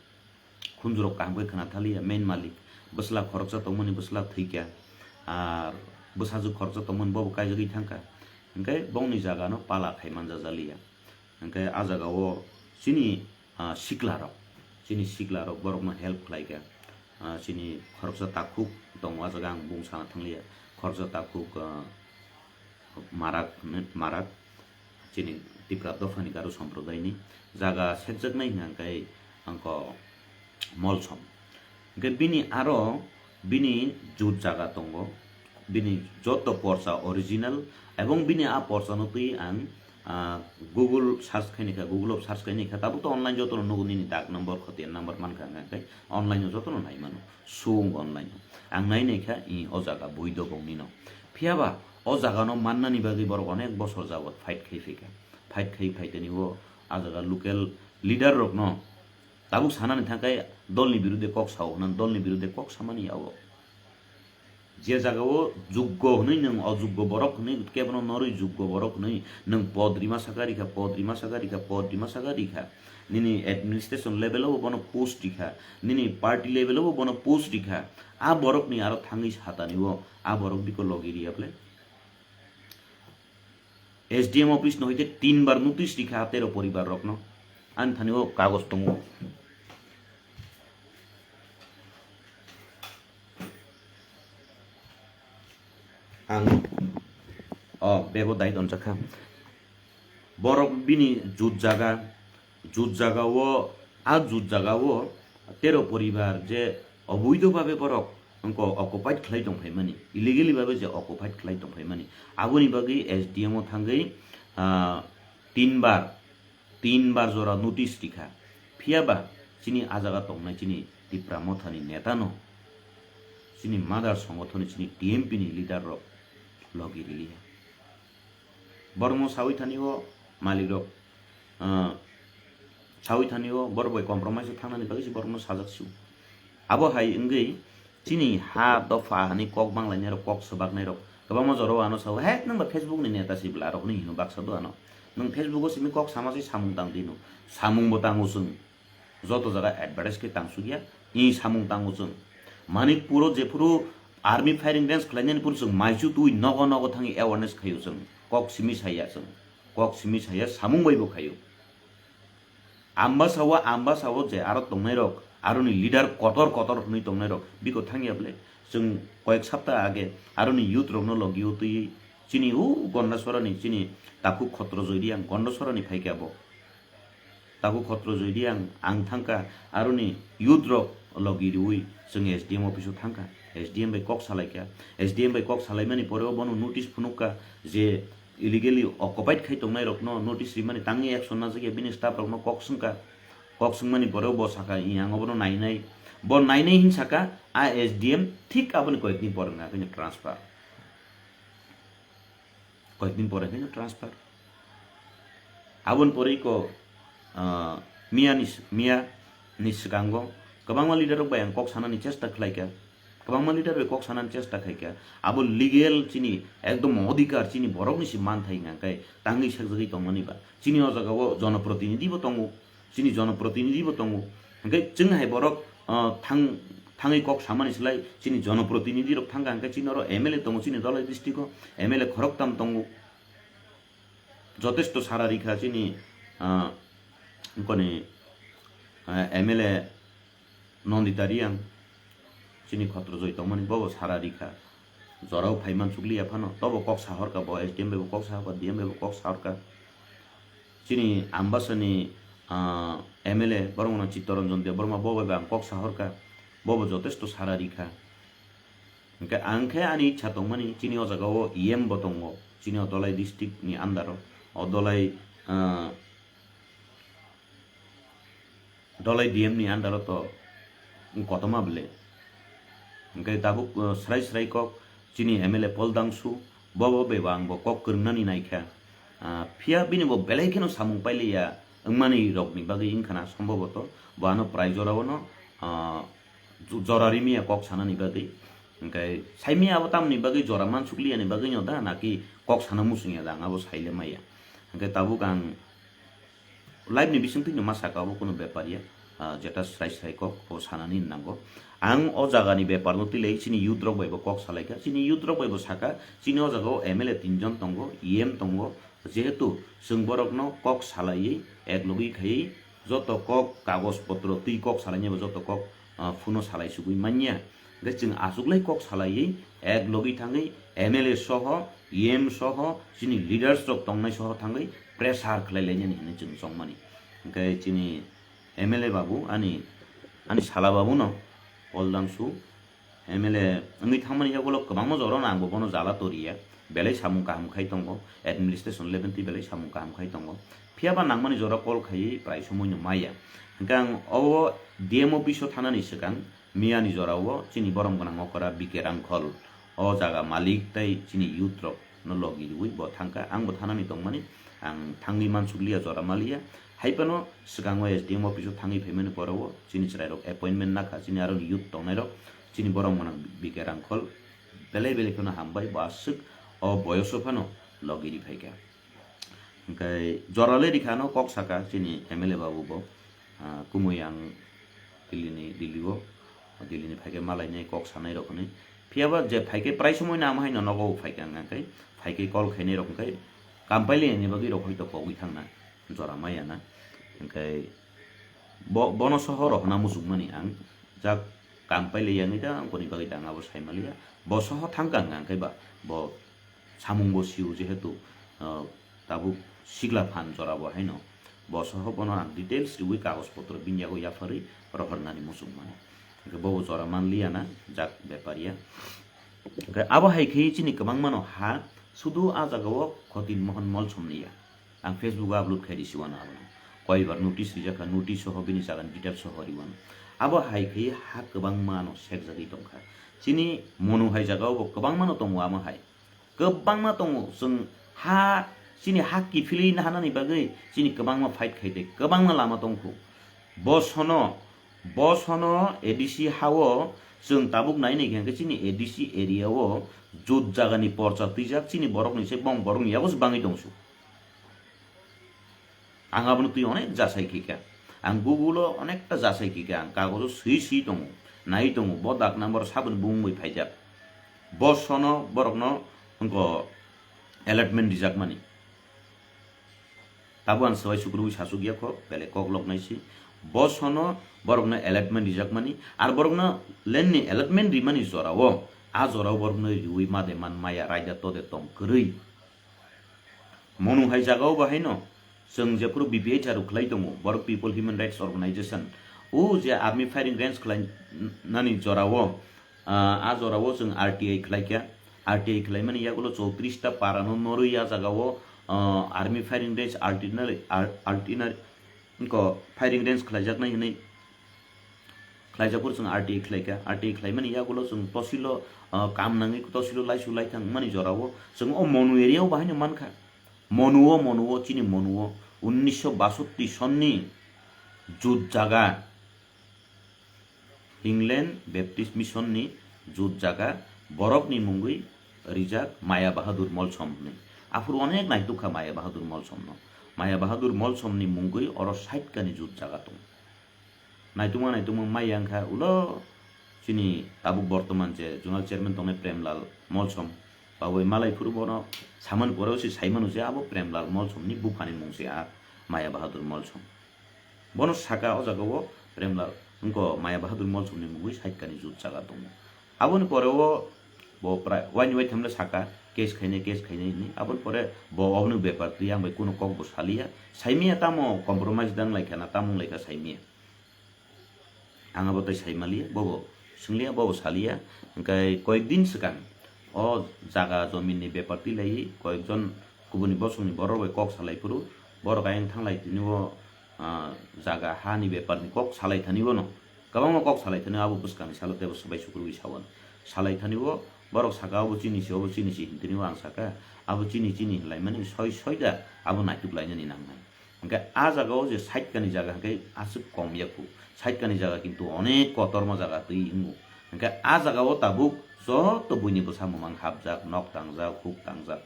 khunjurok kaham khe khna thaliya, main malik. Bwsla khoroksa tongmani bwsla thwikha. Ar bwsajwk khoroksa tongmani bobo kaijagwi thangkha. Hwnkhe bongni jagano pala khai manjajaliya. Hwnkhe a jagao chini, ah, siklarok, chini siklarok borokno help khlaikha. Ah, chini khoroksa takhuk tongo, ah jaga ang bung sana thangliya. Khoroksa takhuk, ah, Marak hwnwi, Marak, chini Tipra dophani Garo Somprodaini jaga sekjaknai hwnkha khe angkho Molsom. Hwnkhe bini aro bini jut jaga tongo, bini joto porsa original, ebong bini a porsano twi ang, ah, Google search khaini kha, Google o search khaini kha, tabuk to online jotono nugo nini dak number, khotiyan number mankha, hwnkhe online o jotono nai mano, sung online o. Ang nai nai kha, i o jaga boidho bongni no. Phiya ba o jaga no mannani bagwi borok onek bosor jabot fight khai phaikha. Fight khai phaitani o a jaga local leader rok no tabuk sanani thangkhe dolni birude kok sao hwnwi, dolni birude kok samani abo. Je jaga o juggo hwnwi nwng ojuggo borok hwnwi kebono norwi juggo borok hwnwi nwng pod rima saka rikha, pod rima saka rikha, pod rima saka rikha. Nini administration level o bono post rikha, nini party level o bono post rikha. A borokni aro thangwi satani o a borok biko logi riya bwle. S D M office no hoite tin bar notice rikha tero poribar rokno. Ani thani o kagoj tongo. Ang o bego dai donjakha. Borok bini jut jaga, jut jaga o, a jut jaga o tero poribar je oboidho babe borok wngkha occupied khlai tongphaimani, illegally babe je occupied khlai tongphaimani, aboni bagwi S D M o thangwi, ah, tinbar, tinbar jora notice rikha. Phiyaba chini a jaga tongnai chini Tipra Mothani netano, chini mother songothoni, chini T M P ni leader rok logi riliya. Borokno sawi thani o malik rok, ah, sawi thani o borok bai compromise o thangnani bagwi se borokno sajak su. Abo hai wngwi chini ha dopha hani kok banglainai rok, kok swbaknai rok kwbangma jora o ano sao, "He, nwng ba Facebook ni neta si bwla rok," hwnwi hino baksa do ano. Nwng Facebook o simi kok sama se samung tang di no. Samung bo tango chwng. Joto jaga advertise khe tang sukya, i samung tango chwng. Manikpuro jephuru army firing range khlainani phuru chwng maichu twi nogo nogo thangwi awareness khaio chwng. Kok simi saya chwng. Kok simi saya samung bai bo khaio. Ambasa o, ambasa o je aro tongnai rok, aroni leader kotor kotor hwnwi tongnai rok, biko thangya bwle. Chwng koyek sapta age aroni youth rokno logi o twiwi chini o Gondasora ni chini takhuk Khotro Joydi ang Gondasora ni phaikha bo. Takhuk Khotro Joydi ang, ang thangkha, aroni youth rok logi riwi chwng S D M office o thangkha, S D M bai kok salaikha, S D M bai kok salaimani pore o bono notice phunukha je illegally occupied khai tongnai rokno notice rimani tangwi action najagya bini staff rokno kok swngkha, kok swngmani pore o bo sakha, "I ang obono nainai," bo nainai hin sakha, a S D M thik aboni koyekni pore wngkha khe transfer. Koyekdin pore khe transfer. Aboni pore iko, ah, miya ni, miya ni swkango kwbangma leader rok bai ang kok sanani chesta khlaikha, kwbangma leader bai kok sanani chesta khaikha. Abo legal chini ekdom odhikar, chini borok ni si manthai hwnka khe tangwi sakjagwi tongmani ba chini o jaga o jonoprotinidhi bo tongo. Chini jonoprotinidhi bo tongo. Hingke chwng hai borok, ah, thang, thangwi kok samani slai chini jonoprotinidhi rok thangkha, hingke chini oro M L A tongo, chini Dhalai district o M L A khoroktham tongo. Jotesto sara rikha chini, ah, koni, ah, M L A Nandita Reang, chini Khotro Joy tongmani bobo sara rikha. Jorao phaiman chukliya phano, tobo kok sahorka bo, S D M bai bo kok sahorka, D M bai bo kok sahorka. Chini Ambasani, ah, M L A borok no Chittaranjan Debbarma bo bai bo ang kok sahorka, bo bo jotesto sara rikha. Hingke ang khe ani ichha tongmani, chini o jaga o E M bo tongo, chini o Dhalai district ni under o, o Dhalai, ah, Dhalai D M ni under o to kotorma bwle. Hingke tabuk, uh, srai srai kok chini M L A Paul Dangsu, bo bo bebang bo kok kwrwngnani naikha. Ah, phiya bini bo belai kheno samung pailiya wngmani rokni bagwi wngkhana somboboto bo ano prai jorao no, ah, ju-, jora rimiya kok sanani bagwi. Hingke saimiya abo tamni bagwi jora mansukliyani bagwi no da naki kok sana musungya da ang abo saile maya. Hingke tabuk ang live ni bisingtwi no ma saka obo kuno bepar ya, ah, jeta srai srai kok o sanani nango. Ang o jaga ni bepar no twi lai chini youth rok bai bo kok salaikha, chini youth rok bai bo saka, chini o jaga o M L A tinjon tongo, E M tongo, jehetu chwng borok no kok salaiwi ek logwi khaiwi joto kok kagoj potro twi kok salainai bo joto kok, ah, phuno salai sugwi manya. Hingke chwng achuklai kok salaiwi ek logwi thangwi M L A soho, E M soho, chini leaders rok tongnai soho thangwi pressure khlai lainani hinwi chwng chongmani. Hingke chini M L A babu ani, ani sala babu no Paul Dangsu M L A wngwi thangmani yagulo kwbangma jora no ang bo bono jala toriya, belai samung kaham khai tongo, administration level twi belai samung kaham khai tongo, phiyaba nangmani jora call khaiwi prai somoi no maya. Hingke ang obo D M office o thanani swkang, Miyani jorao chini borom gwnang okra B K Rangkhol o jaga malik tei chini youth rok no logi riwi bo thangkha. Ang bo thanani tongmani, ang thangwi mansukliya jora maliya. Hai phano swkango S D M office o thangwi phaimani pore o chini chwrai rok appointment nakha, chini aro youth tongnai rok, chini borom gwnang B K Rangkhol belai belai kheno hambai, bo aswk o boyoso phano logi ri phaikha. Hingke jorale rikha no kok saka chini M L A babu bo, ah, kumui ang Delhi ni, Delhi o, Delhi ni phaikhe malainai kok sanai rok hinui. Phiyaba je phaikhe prai somoi no amo haino nogo phaikha hingkhe, phaikhe call khainai rok hingkhe kampaili ni bagwi rok hoito kogwi thangna jora maya na. Hingkhe bo, bono soho rohorna muchungmani ang jak kampaili yangwi da ang boni bagwi da ang abo saimaliya. Bo soho thangkha hingkhe ba bo samung bo sio jehetu, ah, tabuk sikla phan jora bo haino. Bo soho bono ang details riwi kagoj potro bini yago yapharwi rohornani muchungmani. Hwnkhe bobo jora manliya na, jak bepariya. Hwnkhe abo hai khe chini kwbangma no ha, sudu a jaga o Khotin Mohon Molsom ni ya. Ang Facebook o upload khai risi wano abono. Koibar notice rijak kha, notice soho bini jaga ni details soho riwano. Abo hai khe ha kwbangma no sekjagwi tongkha. Chini Monu hai jaga o bo kwbangma no tongo amo hai. Kwbangma tongo, chwng ha, chini ha kiphilwi nahanani bagwi chini kwbangma fight khai tei kwbangma lama tongkhu. Bo sono, bo sono A D C ha-o chwng tabuk nai nai khe chini A D C area-o jut jagani porcha twijak chini borokni se bong borokni yago se bangwi tongsu. Ang abono twi onek jasai khe kha. Ang Google-o onekta jasai khe kha. Ang kagojo swi swi tongo, nai tongo. Bo dak number saboni bumung bai phaijak. Bo sono borokno wngkho allotment rijakmani. Tabo ang swbai sukrubwi sasuk ya kho, belai kok lok nai si. Bo sono borokno allotment rijakmani. Ar borokno land ni allotment rimani jorao, a jorao borokno riwi ma de man maya raida to de tong kwrwi. Monu hai jaga o bo haino chwng jephuru B P H R o khlai tongo, Borok People Human Rights Organization. O je army firing range khlai nani jora o, ah, a jora o chwng R T I khlai kha. R T I khlai mani yagulo chowtris ta para no norwi a jaga o, ah, army firing range artillery, ar-, artillery, ko firing range khlaijaknai hwnwi khlaijak phuru chwng R T I khlaikha. R T I khlaimani yagulo chwng tosilo, ah, kam nangwi tosilo laisu laithang wngmani jorao chwng o Monu area o bahaino mankha. Monu o, Monu o, chini Monu o unnisho basotti sonni jut jaga England Baptist Mission ni jut jaga borokni mungwi rijak Maya Bahadur Molsom hwnwi. Aphuru onek naitukha Maya Bahadur Molsom no. Maya Bahadur Molsom ni mungwi oro saitkani jut jaga tongo. Naitungma naitungma maya wngkha ulo chini tabuk bortoman je zonal chairman tongnai Premlal Molsom. Babai malai phuru bono samani pore se saimano je abo Premlal Molsom ni buphani mung se a Maya Bahadur Molsom. Bono saka o jaga o Premlal wngkho Maya Bahadur Molsom ni mungwi saitkani jut jaga tongo. Aboni pore o bo prai waini waithamle saka case khainai, case khainai hwnwi. Aboni pore bo oboni bepar twi ang bai kuno kok bo saliya. Saimiya tamo compromise dang laikha na tamo wnglaikha saimiya. Ang abo tei saimaliya, bobo swngliya, bobo saliya. Hwnkhe koyek din swkang o jaga jomin ni bepar twi laiwi koyekjon kubuni bosongni borok bai kok salai phuru borok ayang thanglai tini o, ah, jaga hani bepar ni kok salai thani bono. Kwbangma kok salai thani abo bwskangni salo teibo swbai sukrubwi sawan. Salai thani o borok saka obo chini se, obo chini se hintini o ang saka abo chini chini hinlaimani soi soida abo naituk lainani nangnai. Hwnkhe a jaga o je saitkani jaga hwnkhe aswk kom ya khu. Saitkani jaga kintu onek kotorma jaga twi wngo. Hwnkhe a jaga o tabuk joto buini bwsa mwmang hapjak, nok tangjak, huk tangjak.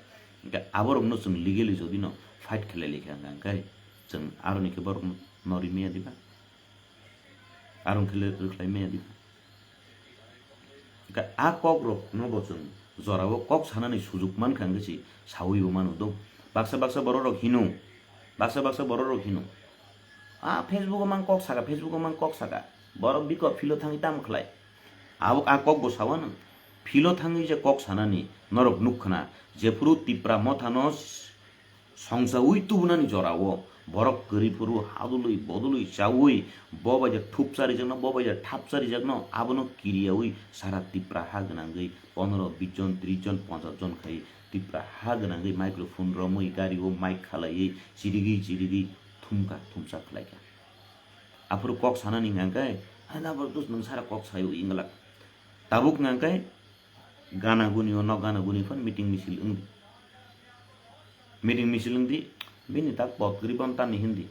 Hwnkhe aborokno chwng legally jodi no fight khlai laikha hwnkhe chwng aroni khe borokno no rimaya diba? Aroni khe le rwkhlai maya diba? Hwnkhe a kok rok no bo chwng jora o kok sanani sujuk mankha hwnkhe se sawi bo mano do. Baksa baksa borok rok hino, baksa baksa borok rok hino. A Facebook o mang kok saka, Facebook o mang kok saka. Borok bikok philo thangwi tamo khlai? Abo a kok bo sawa nwng. Philo thangwi je kok sanani norok nukkhna, jephuru Tipra Motha no songchaui tubunani jorao borok kwrwi phuru hadului bodului chaui bo bai je thupcharijakno, bo bai je thapcharijakno, abono kiriyaui sara Tipra ha gwnangwi ponero, bish jon, trish jon, ponchash jon khai Tipra ha gwnangwi microphone romwi gario mic khalaiwi chirigwi chirigwi thumkha, thumsa khlaikha. Aphuru kok sanani hwnkha khe, "Hai na bo dus nwng sara kok sayo," wngwlak. Tabuk hwnkha khe gana guni o, nok gana guni phano meeting misil wngdi. Meeting misil wngdi, bini tak pot kwrwi bono tamni hindi.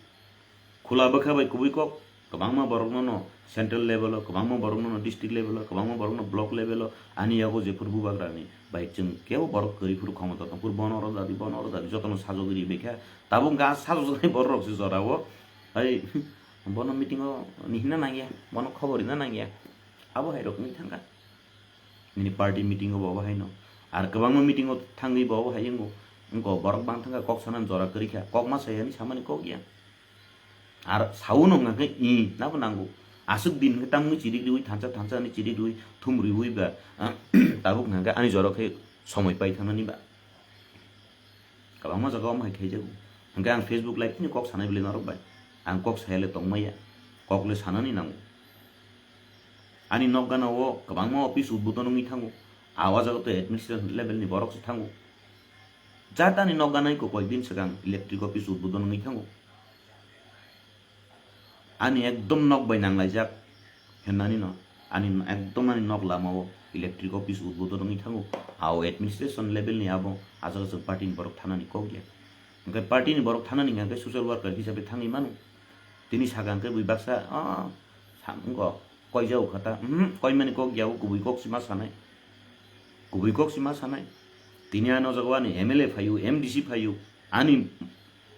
Khula bwkha bai kubui kok, kwbangma borokno no central level o, kwbangma borokno no district level o, kwbangma borokno block level o, ani yago jephuru bubagrani bai chwng kebo borok kwrwi phuru khomota tongphuru bono oro dadi, bono oro dadi, jotono sajagwi ri baikha. Tabuk hwnkha sajokjaknai borok rok se jorao, hai bono meeting o ni hina nangya, bono khobor rina nangya. Abo hai rok wngwi thangkha. Nini party meeting o bo obo haino. Ar kwbangma meeting o thangwi bo obo hai wngo. Wngkha borok bang thangkha kok sanani jora kwrwi kha. Kok ma sai ani samani kok ya. Ar saui no hwnkha khe i nabo nango. Aswk din khe tamni chirik riui thansa thansa ani chirik riui thum riui ba, tabuk hwnkha khe ani jora khe somoi pai thangnani ba. Kwbangma jaga omo hai khaijago. Hwnkhe ang Facebook live ni kok sanai bwlai norok bai. Ang kok saya le tongmaya. Kok le sanani nango. Ani nok gana o kwbangma office udbodon wngwi thango. A o jaga to administration level ni borok se thango. Jat ani nok gana iko koyekdin swkang electric office udbodon wngwi thango. Ani ekdom nok bai nanglaijak hennani no. Ani ekdom ani nok lama o electric office udbodon wngwi thango. A o administration level ni abo a jaga chwng party ni borok thanani kok ya. Hwnkhe party ni borok thanani hwnkhe social worker hisabe thangwi mano. Tini saka hwnkhe bui baksa, ah, sa-, wngkha, koi jago kha ta, mhm, koi mani kok ya, o kubui kok si ma sanai. Kubui kok si ma sanai. Tini ano jago ani M L A phaio, M D C phaio, ani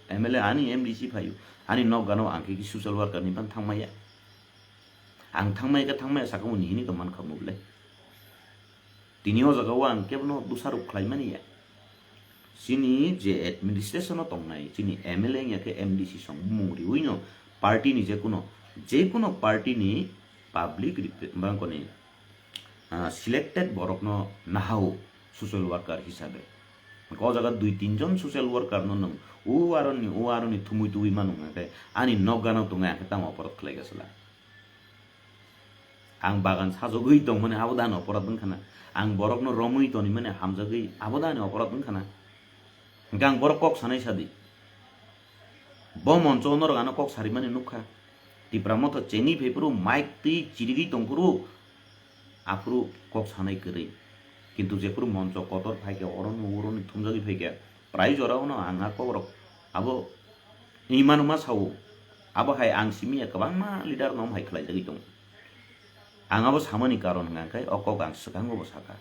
M L A, ani M D C phaio, ani nok gano ang khe social worker ni ban thangmaya. Ang thangmaya khe thangmaya saka muni hini to man kha mo belai. Tini o jaga o ang kebono dosarok khlai mani ya. Chini je administration o tongnai, chini M L A wngya khe M D C song bumung riui no party ni je kuno, je kuno party ni public repre-, bangkoni, ah, selected borok no nahao social worker hisabe. Ko jaga dui tin jon social worker no nung, u aroni, u aroni thumui tubui manu hwnkhe ani nok gana tongnai ang khe tamo oporot khlai gasla. Ang bagan sajagwi tongmani abo da ani oporad wngkha na? Ang borokno romwi tonimani hamjagwi abo da ani oporad wngkha na? Hwnkhe ang borok kok sanai sadi. Bo moncho norok ano kok sarimani nukha. Tipra Motha chengwi phaiphuru mic twi chirigwi tongphuru aphuru kok sanai kwrwi. Kintu jephuru moncho kotor phaikha, oroni uroni thumjagwi phaikha, prai jorao no ang a kokrok abo wngmano ma sao. Abo hai ang simi ya kwbangma leader no hai khlaijagwi tongo. Ang abo samani karon hwnkha khe o kok ang swkango bo sakha.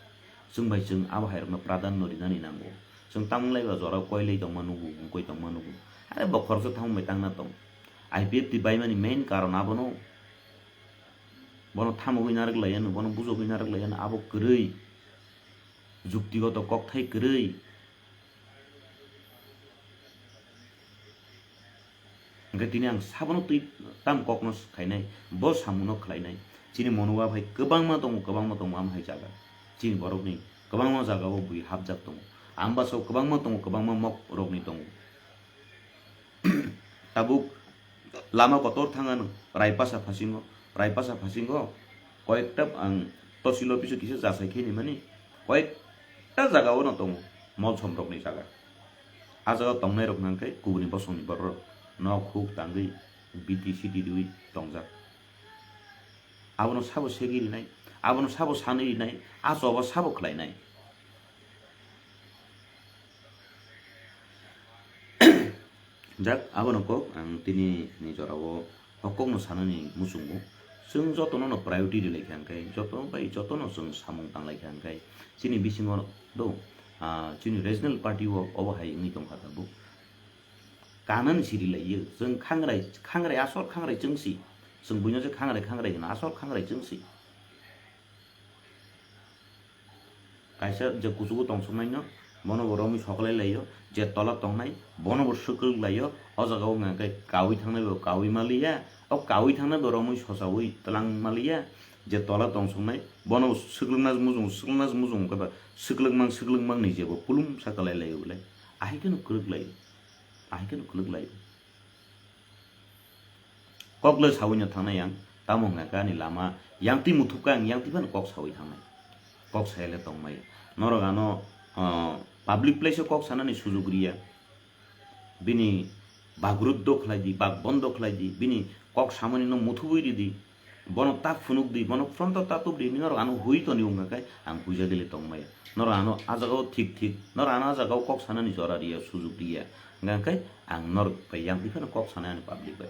Chwng bai chwng abo hai rokno pradhanno rinani nango. Chwng tamung lai ba jorao koilai tongma nugo, wngkoi tongma nugo. Are bo khoroksa thangmung bai tangna tong. I P F T baimani main karon abono. Bono thamogwi narwk lai ano, bono bujogwi narwk lai ano, abo kwrwi. Juktigoto kokthai kwrwi. Hwnkhe tini ang sabono twi tam kokno khainai, bo samungno khlainai. Chini mono wa phai kwbangma tongo, kwbangma tongo, am hai jaga. Chini borokni kwbangma jagao bui hapjak tongo. Ambasao kwbangma tongo, kwbangma mok rokni tongo. Tabuk lama kotor thang ano, Raipasa phasingo, Raipasa phasingo, koyekta ang tosil office o kisa jasai khe ni mani, koyekta jaga o no tongo, molsom rokni jaga. A jaga tongnai rok hwnkhe kubuni bosongni borok rok, nok huk tangwi, biti siti riwi tongjak. Abono sabo segwi rinai, abono sabo sanwi rinai, a choba sabo khlainai. Jak, abono kok ang tini ni jorao o kokno sanani muchungo. Chwng jotono no priority ri lai kha hwnkhe, joto bai jotono chwng samung tang lai kha hwnkhe, chini bisingo do, ah, chini regional party o obo hai wngwi tong kha tabuk. Kanani siri lai yo, chwng khangrai, khangrai, asol khangrai chwng si. Chwng buino je khangrai, khangrai hino, asol khangrai chwng si. Kaisa je kuchugo tongsoknai no, bono bo romwi sokolai lai yo, je tola tongnai, bono bo swkwlwk lai yo, o jaga o hwnka khe kaui thangnai bo kaui maliya, o kaui thangnai bo romwi sosaui twlang maliya, je tola tongsoknai, bono bo swkwlwkna mujung, swkwlwkna mujung khe ba swkwlwkmang, swkwlwkmang ni je bo pulum sa kwlai lai yo belai, ahai kheno kwrwk lai yo, ahai kheno kwrwk lai yo. Kok le saui no thangnai ang, tamo hwnka khe ani lama yang twi muthubkha ang yang twi phano kok saui thangnai. Kok saya le tongmai. Norok ano, ah, public place o kok sanani sujug riya. Bini bagrut do khlai di, bak bondo khlai di, bini kok samani no muthubui ridi. Bono tak phunuk di, bono front o tak tup di, norok ano hui toni wngkha khe ang huija gili tongmai. Norok ano a jaga o thik thik, norok ano a jaga o kok sanani jora riya, sujug riya. Hwnka khe ang norok bai yang twi phano kok sanai ani public bai.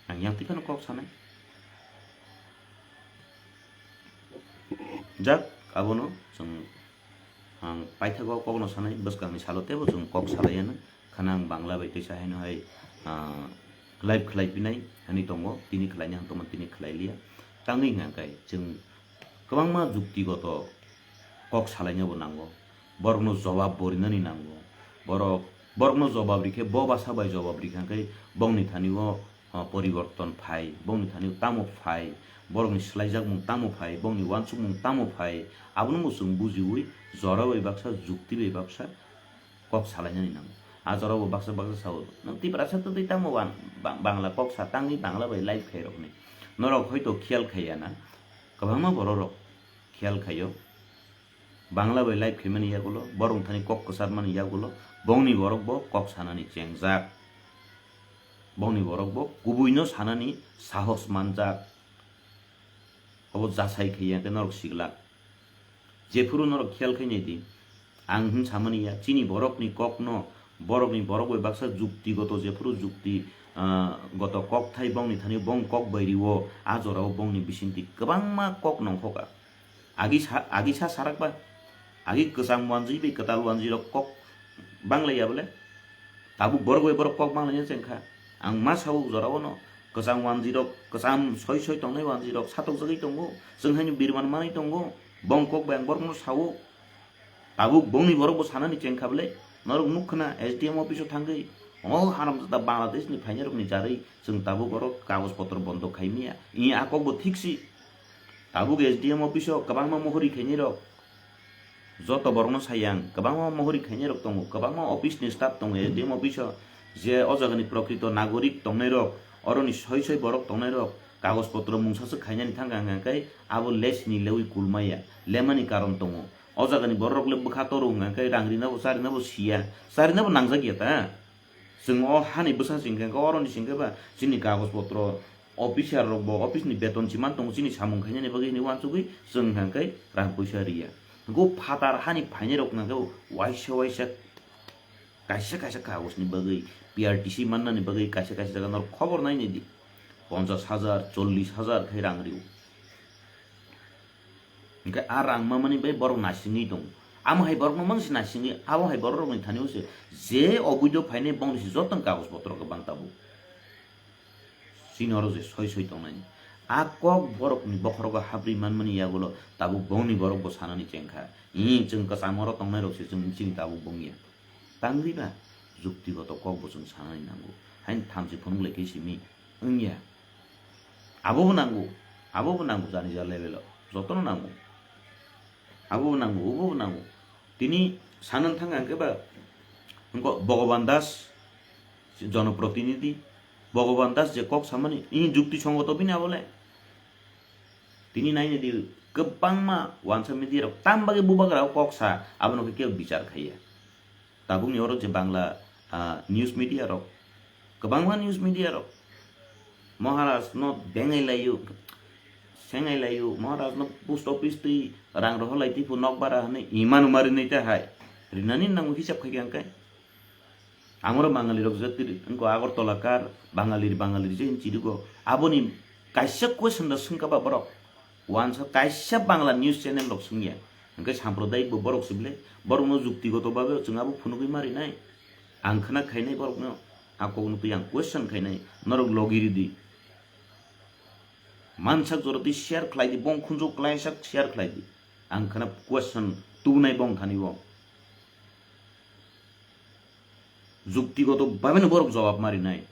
Ang yang twi phano kok sanai. Jak, abono chwng ang paithago kokno sanai, bwskangni salo teibo chwng kok salai ano. Khana ang Bangla bai teisa haino hai, ah, live khlai pinai hani tongo, tini khlaini hwn tongma tini khlai liya. Tangwi hwnka khe chwng kwbangma juktigoto kok salaina bo nango. Borokno jobab bo rinani nango. Borok, borokno jobab rikhe bo basa bai jobab rikha khe bongni thani o, ah, poriborton phai, bongni thani o tamo phai, borokni swlaijakmung tamo phai, bongni uansukmung tamo phai, abono bo chwng bujiui jora bai baksa, jukti bai baksa kok salainani nango. A jora bo baksa baksa sao, "Nwng Tiprasa twtwi tamo wan-, ba-, Bangla kok sa, tangwi Bangla bai live khairokni." Norok hoito khiyal khaiya na, kwbangma bororok khiyal khaio. Bangla bai live khaimani yagulo, borok thani kok kwcharmani yagulo, bongni borok bo kok sanani chengjak. Bongni borok bo kubuino sanani sahos manjak. Obo jasai khaiya khe norok siglak. Jephuru norok khiyal khainai di, ang hwn samani ya, chini borokni kokno, borokni borok bai baksa jukti goto, jephuru jukti, ah, goto kok thai bongni thani bong kok bai riwo, a jorao bongni bisingtwi kwbangma kok nongkhoka. Agi sa, agi sa sarak ba, agi kwcham wanjwi bai kwtal wanjwi rok kok banglai ya bole? Tabuk borok bai borok kok banglaina chengkha. Ang ma sao jorao no, kwcham wanjwi rok, kwcham soi soi tongnai wanjwi rok satokjagwi tongo. Chwng haino birman manwi tongo. Bong kok bai ang borokno sao. Tabuk bongni borok bo sanani chengkha bole? Norok nukkhna S D M office o thangwi, o haramjada Bangladesh ni phainai rokni jarwi chwng tabuk oro kagoj potro bondo khaimaya. Iya a kok bo thik si. Tabuk S D M office o kwbangma mohori khainai rok. Joto borokno sayang, kwbangma mohori khainai rok tongo, kwbangma office ni staff tongo S D M office o, je o jagani prokrito nagorik tongnai rok, oroni soi soi borok tongnai rok, kagoj potro mungsa swk khainani thangkha hwnkha khe abo lesni lewi kulmaya, lemani karon tongo. O jagani borok le bwkha toro hwnkha khe rang rina bo, cha rina bo siya, cha rina bo nangjak ya ta. Chwng o hani bwsa singkhe, oroni singkhe ba chini kagoj potro officer rok bo office ni beton si man tongo, chini samung khainani bagwi hinwi uansugwi chwng hwnkha khe rang puisa riya. Hwnkhe o phatar hani phainai rok hwnkha khe waisa waisa kaisa kaisa kagoj ni bagwi P R T C mannani bagwi kaisa kaisa jaga norok khobor nainai di, ponchash hajar, chollish hajar khai rang rio. Hwnkhe a rang mamani bai borok nasingwi tongo. Amo hai borokno mang se nasingwi, abo hai borok rokni thani o se je oboido phainai bongni se joto kagoj potro kwbang tabuk. Chini oro je soi soi tongnai. A kok borokni bokhorogo hapri manmani yagulo tabuk bongni borok bo sanani chengkha. Ih, chwng kwcham oro tongnai rok se chwng chini tabuk bongya. Tangwi ba juktigoto kok bo chwng sanani nango. Hain thamchi phunuk lai khe simi wngya. Abo bo nango, abo bo nango jani ja level o. Jotono nango. Abo bo nango, obo bo nango. Tini sanani thang ang khe ba, wngkha Bhagavan Das, jonoprotinidhi. Bhagavan Das je kok samani, ini jukti songoto bini abole. Tini nainai di, kwbangma wansa media rok tam bagwi bubagra o kok sa, abono khe kebo bichar khaiya. Tabukni oro je Bangla, ah, news media rok, kwbangma news media rok Maharaj no bengai laio, sengai laio, Maharaj no post office twi rang rohor lai twi phu nok bara hwnwi imanu ma rinai ta hai. Rinani nango hisab khai khe ang kai. Amoro Bangali rok je tiri wngko Agartala kar, Bangali, Bangali je hin chirigo. Aboni kaisa question da swngkha ba borok. Wansa kaisa Bangla news channel rok swngya. Hwnkhe sampradayik bo borok se bwle. Borokno juktigoto babe chwng abo phunugwi ma rinai. Ang khna khainai borokno. A kokno twi ang question khainai. Norok logi ridi. Mansak jora twi share khlai di, bong khunju klaisa share khlai di. Ang khna question tubunai bong thani bo. Juktigoto babe no borok jawab ma rinai.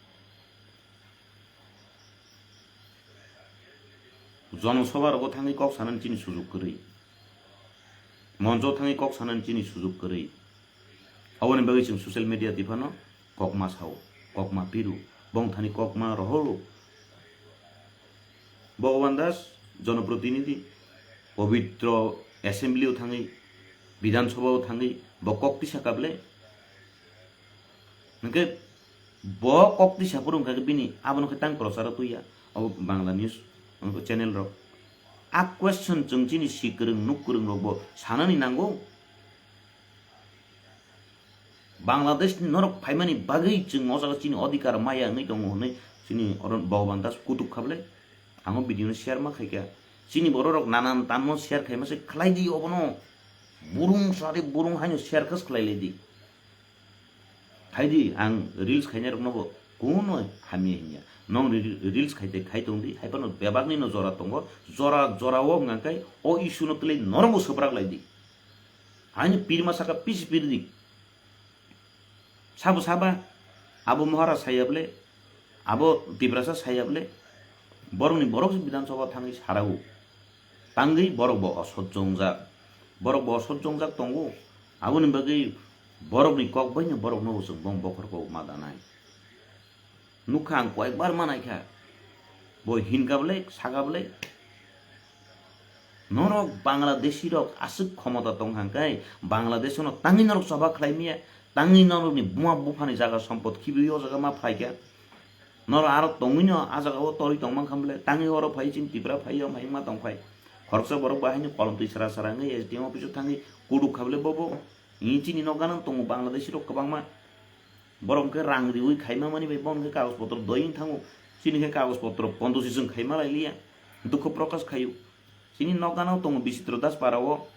Jonosabha rogo thangwi kok sanani chini sujuk kwrwi. Moncho thangwi kok sanani chini sujuk kwrwi. Aboni bagwi chwng social media tiphano kokma sao, kokma piru, bongthani kokma rohoro. Bhagavan Das, jonoprotinidhi, pobitro assembly o thangwi, Bidhan Sabha o thangwi, bo kok tisa kable. Hwnkhe bo kok tisa phuru hwnkha khe bini abono khe tang prochar o tuya, abo Bangla news channel rok. A question chwng chini si kwrwng nuk kwrwng rok bo sanani nango. Bangladesh ni norok phaimani bagwi chwng o jaga chini odhikar maya wngwi tongo hwnwi chini oro Bhagavan Das kutuk kha bwle. Ang o video no share ma khaikha. Chini borok rok nanan tanno share khaima se khlai di obono. Burung sari burung haino share khas khlai lai di. Khai di ang reels khainai rok no bo kuno hamya hinya. Nong re-, reels khai te khai tong di, hai phano bebak ni no jora tongo. Jora, jora o hwnka khe o issue no twlai norok bo swprak lai di. Haino pirma saka pisi pir di. Sabo saba, abo Maharaj saya bole, abo Tiprasa saya bole, borokni borok se Bidhan Sabha thangwi sarao. Tangwi borok bo osojjo wngjak. Borok bo osojjo wngjak tongo. Aboni bagwi borokni kok baino borokno bo chwng bong bokhorok ma danai. Nukha ang koyekbar manaikha. Bo hinkha bwle, sakha bwle. Norok Bangladeshi rok aswk khomota tong hangkai, Bangladesh no tangwi norok choba khlai miya, tangwi norokni buma buphani jaga sompot khibiwi o jaga ma phaikha. Norok aro tongwino a jaga o torwi tongmang kha bwle, tangwi oro phai chini Tripura phai o mai ma tong phai. Khoroksa borok bahai ni kolom twi sara sara wngwi S D M office o thangwi kuduk kha bwle bobo. Ni chini nok gana tongo Bangladeshi rok kwbangma. Borok hwnkhe rang riwi khaima mani bai bono hwnkhe kagoj potro doi wng thango. Chini khe kagoj potro pondosi chwng khaima lai liya. Dukho prokash khaio. Chini nok gana tongo Bisitro Das para o.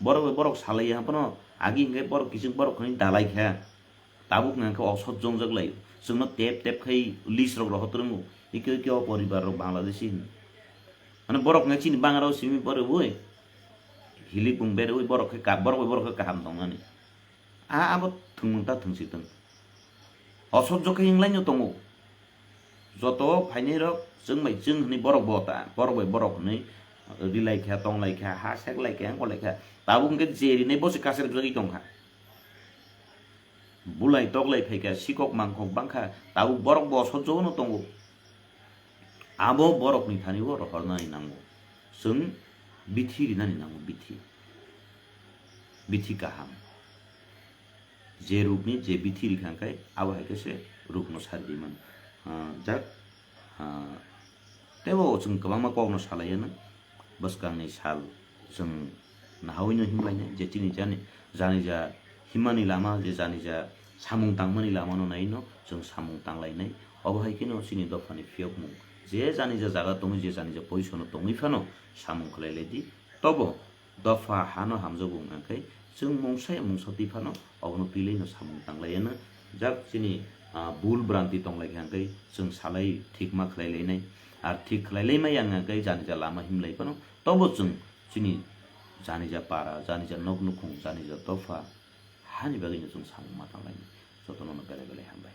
Borok bai borok salai ya phano agi hwnkhe borok kiching borok hwnwi dalai kha. Tabuk hwnkhe osot jongjak lai. Chwngno tep tep khai list rok rohor twrwngo. Ike ike o poribar rok Bangladeshi hwn. Mane borok hwnkhe chini bangra o simi borok bai. Hilik bung berwi borok khe ka-, borok bai borok khe kaham tongmani. A abo thwngmung ta thwngsi thwng. Osojjo khe wnglaino tongo. Joto phainai rok chwng bai chwng hwnwi borok bo ta, borok bai borok hwnwi rilai kha, tonglai kha, ha seklai kha, wngkolai kha. Tabuk hwnkhe je rinai bo se kacherep jagwi tong kha. Bulai toklai phai kha, sikok mangkok bang kha, tabuk borok bo osojjo no tongo. Abo borokni thani o rohornani nango. Chwng bithi rinani nango, bithi. Bithi kaham. Je rukni je bithi rikha hwnkhe abo hai khe se rukno sari di mano. Ah, jak, ah, teibo chwng kwbangma kokno salai anw. Bwskangni sal chwng nahawi no himlainai je chini jani, jani ja himmani lama, je jani ja samung tangmani lama no nai no chwng samung tanglainai. Obo hai kheno chini dophani phiyokmung je jani ja jaga tongwi, je jani ja position o tongwi phano samung khlai lai di. Tobo dopha hano hamjago wngkha khe chwng mungsa ya mungsa twi phano obono twilaino samung tanglaiya no. Jak chini, ah, bul branti tonglaikha hwnkhe chwng salai thikma khlailainai. Ar thik khlailaimaya wngkha khe janija lama himlai phano tobo chwng chini janija para, janija nok nukhung, janija dopha hani bagwino chwng samung ma tanglainai. Jotono no belai belai hambai.